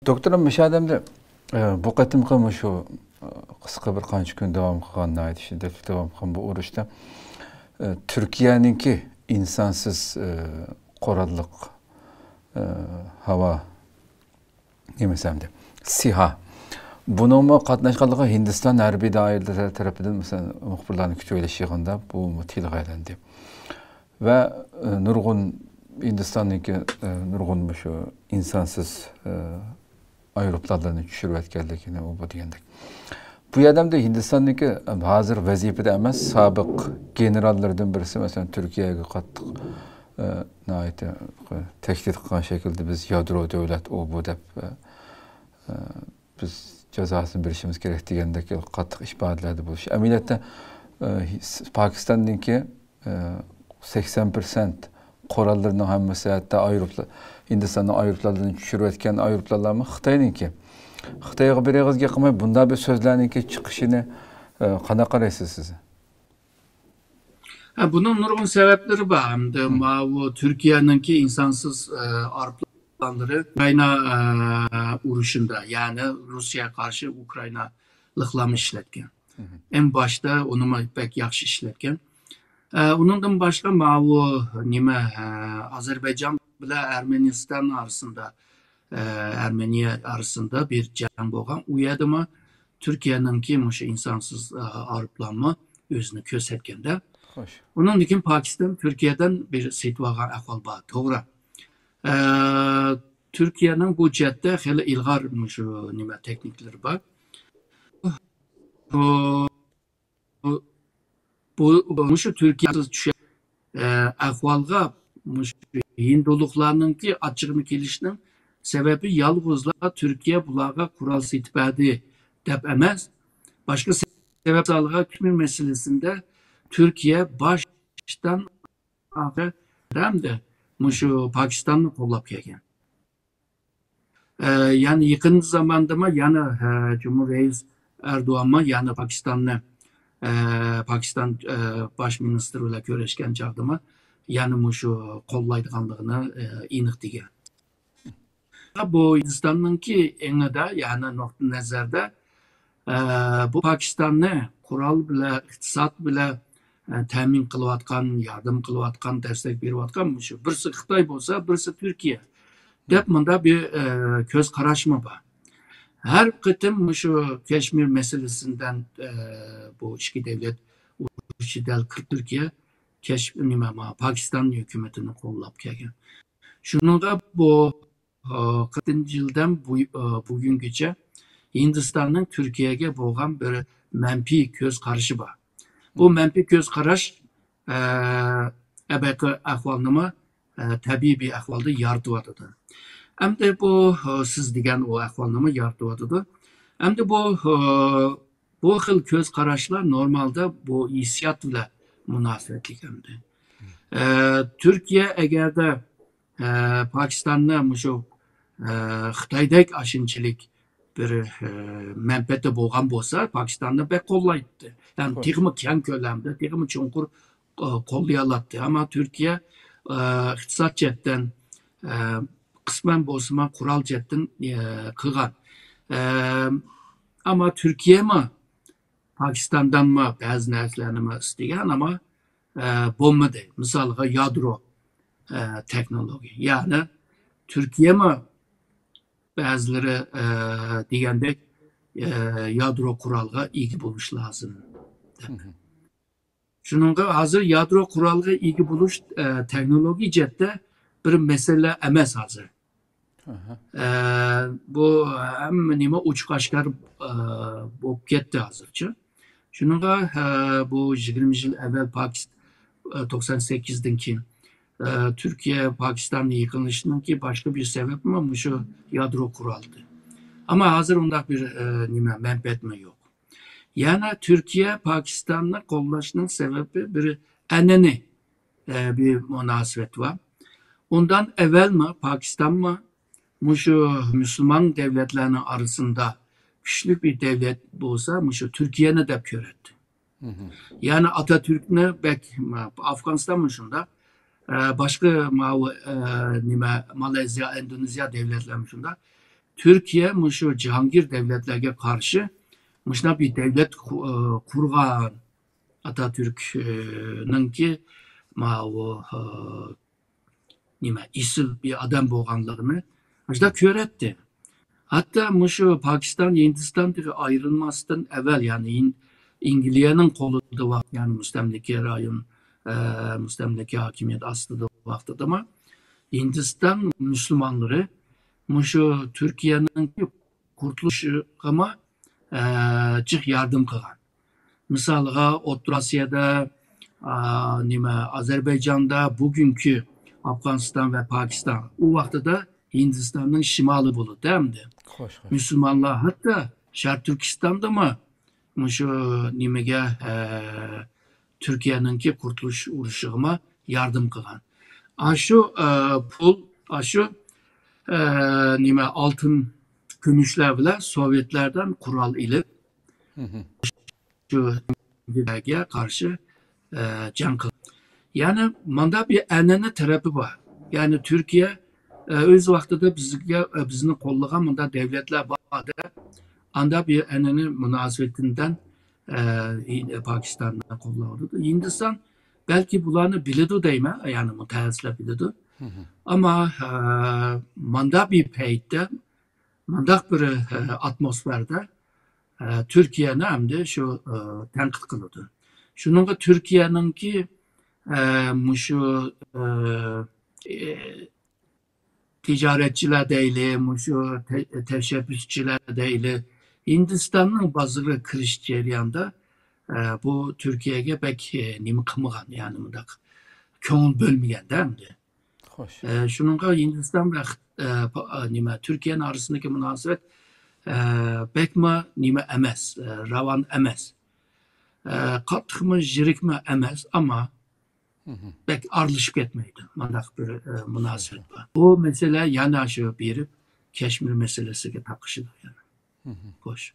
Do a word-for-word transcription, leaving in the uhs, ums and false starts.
دوكتور، مۇشۇ ئادەمدە، ئە، بۇ قېتىمقى مۇشۇ، ئە، قىسقا بىر قانچە كۈن داۋام قىلغان، ناھايىتى شىددەتلىك داۋام قىلغان بۇ ئۇرۇشتا، ئە، تۈركىيەنىڭكى ئىنسانسىز، ئە، قوراللىق، ئە، ھاۋا نېمىسى ئەمدى؟ سىھا. بۇنىڭمۇ قاتناشقانلىقى ھىندىستان ھەربىي دائىرىلىرى تەرىپىدىن، مەسىلەن، مۇخبىرلارنى كۈتۈۋېلىش يىغىنىدا بۇمۇ تىلغا ئېلىندى. ۋە، ئە، نۇرغۇن ھىندىستاننىڭكى، ئە، نۇرغۇن مۇشۇ ئىنسانسىز، ئە، ئايروپىلانلارنى چۈشۈرۈۋەتكەنلىكىنى ئۇ بۇ دېگەندەك. بۇ يەردە ھىندىستاننىڭكى ھازىر ۋەزىپىدە ئەمەس، سابىق گېنېراللىرىدىن بىرسى، مەسىلەن، تۈركىيەگە قاتتىق، ئە، ناھايىتى تەھدىت قىلغان شەكىلدە بىز يادرو دۆلەت ئۇ بۇ دەپ، ئە، ئە، بىز جازاسىنى بېرىشىمىز كېرەك دېگەندەك قاتتىق ئىپادىلەردە بولۇش. ئەمەلىيەتتە، ئە، پاكىستاننىڭكى، ئە، سەكسەن پىرسەنت قوراللىرىنىڭ ھەممىسى، ھەتتا ئايروپىلان، ھىندىستاننىڭ ئايروپىلانلىرىنى چۈشۈرۈۋەتكەن ئايروپىلانلارمۇ خىتاينىڭكى. خىتايغا بىر ئېغىز گەپ قىلماي، بۇنداق بىر سۆزلەرنىڭكى چىقىشىنى، ئە، قانداق قارايسىز سىز؟ ھە، بۇنىڭ نۇرغۇن سەۋەبلىرى بار. ئەمدى ماۋۇ تۈركىيەنىڭكى ئىنسانسىز، ئە، ئايروپىلانلىرى ئۇكرائىنا، ئە، ئۇرۇشىندا، يەنى روسىيەگە قارشى ئۇكرائىنالىقلارمۇ ئىشلەتكەن. ئەڭ باشتا ئۇنىمۇ بەك ياخشى ئىشلەتكەن. ئە، ئۇنىڭدىن باشقا ماۋۇ نېمە، ئە، ئازەربەيجان بىلەن ئەرمېنىستان ئارىسىندا، ئە، ئەرمېنىيە ئارىسىندا بىر جەڭ بولغان. ئۇ يەردىمۇ تۈركىيەنىڭكى مۇشۇ ئىنسانسىز، ئە، ئايروپىلانمۇ ئۆزىنى كۆرسەتكەندە. خوش. ئۇنىڭدىن كېيىن پاكىستان تۈركىيەدىن بىر سېتىۋالغان ئەھۋال بار، توغرا. ئە، تۈركىيەنىڭ بۇ جەھەتتە خېلى ئىلغار مۇشۇ نېمە تېخنىكلىرى بار. بۇ، بۇ، بۇ، مۇشۇ تۈركىيە چۈشە-، ئە، ئەھۋالغا مۇشۇ ھىندۇلۇقلارنىڭكى ئاچچىقىنى كېلىشنىڭ سەۋەبى يالغۇزلا تۈركىيە بۇلارغا قورال سېتىپ بەردى دەپ ئەمەس. باشقا سەۋەب سالغا كۈچمە مەسىلىسىندە تۈركىيە باشتىن ئاخىر ھەمدە مۇشۇ پاكىستاننى قوللاپ كەلگەن. ئە، يەنى يېقىن زاماندىمۇ يەنە، ئە، جۇمھۇر رەئىس ئەردوغانمۇ يەنە پاكىستاننى، ئە، پاكىستان، ئە، باش مىنىستىرى بىلەن كۆرۈشكەن چاغدىمۇ يەنە مۇشۇ قوللايدىغانلىقىنى، ئە، ئېنىق دېگەن. بۇ ھىندىستاننىڭكى ئېڭىدا، يەنى نۇقتىئى نەزەردە، ئە، بۇ پاكىستاننى قورال بىلەن، ئىقتىساد بىلەن، ئە، تەمىن قىلىۋاتقان، ياردەم قىلىۋاتقان، دەستەك بېرىۋاتقان مۇشۇ بىرسى خىتاي بولسا، بىرسى تۈركىيە دەپ مۇنداق بىر، ئە، كۆز قاراشمۇ بار. ھەر قېتىم مۇشۇ كەشمىر مەسىلىسىدىن، ئە، بۇ ئىككى دۆلەت ئۇرۇشى دەل تۈركىيە كەش-، نېمە، ما-، پاكىستان ھۆكۈمىتىنى قوللاپ كەلگەن. شۇنىڭغا بۇ، ئە، قىرىقىنچى يىلدىن بۇ، ئە، بۈگۈنگىچە ھىندىستاننىڭ تۈركىيەگە بولغان بىر مەنپىي كۆز قارىشى بار. بۇ مەنپىي كۆز قاراش، ئە، ئەبەقى ئەھۋالنىمۇ، ئە، تەبىئىي بىر ئەھۋالدا يارىتىۋاتىدۇ. ئەمدى بۇ، ئە، سىز دېگەن ئۇ ئەھۋالنىمۇ يارىتىۋاتىدۇ. ئەمدى بۇ، ئە، بۇ خىل كۆز قاراشلار نورمالدا بۇ ھېسسىيات بىلەن مۇناسىۋەتلىك ئەمدى. ئە، تۈركىيە ئەگەردە، ئە، پاكىستاننى مۇشۇ، ئە، خىتايدەك ئاشۇنچىلىك بىر، ئە، مەنپەئەتى بولغان بولسا، پاكىستاننى بەك قوللايتتى. يەنى تېخىمۇ كەڭ كۆلەمدە، تېخىمۇ چوڭقۇر، ئە، قوللىيالاتتى. ئەمما تۈركىيە، ئە، ئىقتىساد جەھەتتىن، ئە، قىسمەن بولسىمۇ قورال جەھەتتىن، ئە، قىلغان. ئە، ئەمما تۈركىيەمۇ پاكىستاندىنمۇ بەزى نەرسىلەرنىمۇ ئىستىگەن، ئەمما، ئە، بولمىدى. مىسالغا يادرو، ئە، تېخنولوگىيە. يەنى تۈركىيەمۇ بەزىلىرى، ئە، دېگەندەك، ئە، يادرو قورالغا ئىگە بولۇش لازىم دەپ. شۇنىڭغا ھازىر يادرو قورالغا ئىگە بولۇش، ئە، تېخنولوگىيە جەھەتتە بىر مەسىلە ئەمەس ھازىر. ئە، بۇ ھەممە نېمە ئوچۇق ئاشكارا، ئە، بولۇپ كەتتى ھازىرچە. شۇنىڭغا، ئە، بۇ يىگىرمە يىل ئەۋۋەل پاكىس-، ئە، توقسان سەككىزدىن كېيىن، ئە، تۈركىيە پاكىستاننى يېقىنلىشىشنىڭكى باشقا بىر سەۋەبمۇ مۇشۇ يادرو قورالى. ئەمما ھازىر ئۇنداق بىر، ئە، نېمە، مەنپەئەتمۇ يوق. يەنى تۈركىيە پاكىستاننى قوللاشنىڭ سەۋەبى بىر ئەنئەنىۋى، ئە، بىر مۇناسىۋەت بار. ئۇندىن ئەۋۋەلمۇ پاكىستانمۇ مۇشۇ مۇسۇلمان دۆلەتلەرنىڭ ئارىسىندا كۈچلۈك بىر دۆلەت بولسا، مۇشۇ تۈركىيەنى دەپ كۆرەتتى. يەنى ئاتاتۈركنى بەك، ئافغانىستانمۇ شۇنداق، ئە، باشقا ماۋۇ، ئە، نېمە، مالايزىيا، ئىندونېزىيا دۆلەتلەرمۇ شۇنداق. تۈركىيە مۇشۇ جاھانگىر دەۋلەتلەرگە قارشى مۇشۇنداق بىر دەۋلەت قۇ-، ئى، قۇرغان. ئاتاتۈركنىڭكى ماۋۇ، ئى، نېمە، ئېسىل بىر ئادەم بولغانلىقىنى مۇشۇنداق كۆرەتتى. ھەتتا مۇشۇ پاكىستان، ھىندىستان تېخى ئايرىلماستىن ئەۋۋەل، يەنى ھىن-، ئەنگلىيەنىڭ قولىدا ۋاقىت، يەنى مۇستەملىكە رايون، ئە، مۇستەملىكە ھاكىمىيەت ئاستىدا ۋاقتىدىمۇ ھىندىستان مۇسۇلمانلىرى مۇشۇ تۈركىيەنىڭ قۇرتۇلۇشىغىمۇ، ئە، جىق ياردەم قىلغان. مىسالغا، ئوتتۇرا ئاسىيادا، ئا، نېمە، ئازەربەيجاندا، بۈگۈنكى ئافغانىستان ۋە پاكىستان، ئۇ ۋاقتىدا ھىندىستاننىڭ شىمالى بولىدۇ ئەمدى. خوش، خوش. مۇسۇلمانلار ھەتتا شەرقىي تۈركىستاندىمۇ مۇشۇ نېمىگە، ئە، تۈركىيەنىڭكى قۇرتۇلۇش ئۇرۇشىغىمۇ ياردەم قىلغان. ئاشۇ، ئە، پۇل، ئاشۇ، ئە، نېمە، ئالتۇن، كۈمۈشلەر بىلەن سوۋېتلەردىن قورال ئېلىپ، شۇ قارشى، ئە، جەڭ قىلغان. يەنى ماندا بىر ئەنئەنە تەرىپى بار. يەنى تۈركىيە، ئە، ئۆز ۋاقتىدا بىزگە، ئە، بىزنى قوللىغان مۇنداق دەۋلەتلەر بار دەپ، ئاندا بىر ئەنئەنە مۇناسىۋىتىندىن، ئە، پاكىستاننى قوللاۋاتىدۇ. ھىندىستان بەلكى بۇلارنى بىلىدۇ دەيمەن، يەنى مۇتەخەسسىسلەر بىلىدۇ. ئەمما، ئە، ماندا بىر پەيتتە، مانداق بىر، ئە، ئاتموسفېردا، ئە، تۈركىيەنى ئەمدى شۇ، ئە، تەنقىد قىلىدۇ. شۇنىڭغا تۈركىيەنىڭكى، ئە، مۇشۇ، ئە، ئە، تىجارەتچىلەر دەيلى، مۇشۇ تە-، تەشەببۇسچىلەر دەيلى، ھىندىستاننىڭ بازىرىغا كىرىش جەريانىدا، ئە، بۇ تۈركىيەگە بەك، ئە، نېمە قىلمىغان، يەنى مۇنداق كۆڭۈل بۆلمىگەندە ئەمدى. خوش. ئە، شۇنىڭغا ھىندىستان ۋە خىت-، ئە، پا-، ئە، نېمە، تۈركىيەنىڭ ئارىسىدىكى مۇناسىۋەت، ئە، بەكمۇ نېمە ئەمەس، ئە، راۋان ئەمەس. ئە، قاتتىقمۇ يىرىكمۇ ئەمەس، ئەمما بەك ئارىلىشىپ كەتمەيدۇ. مانداق بىر، ئە، مۇناسىۋەت بار. بۇ مەسىلە يەنە شۇ بېرىپ كەشمىر مەسىلىسىگە تاقىشىدۇ يەنە. خوش.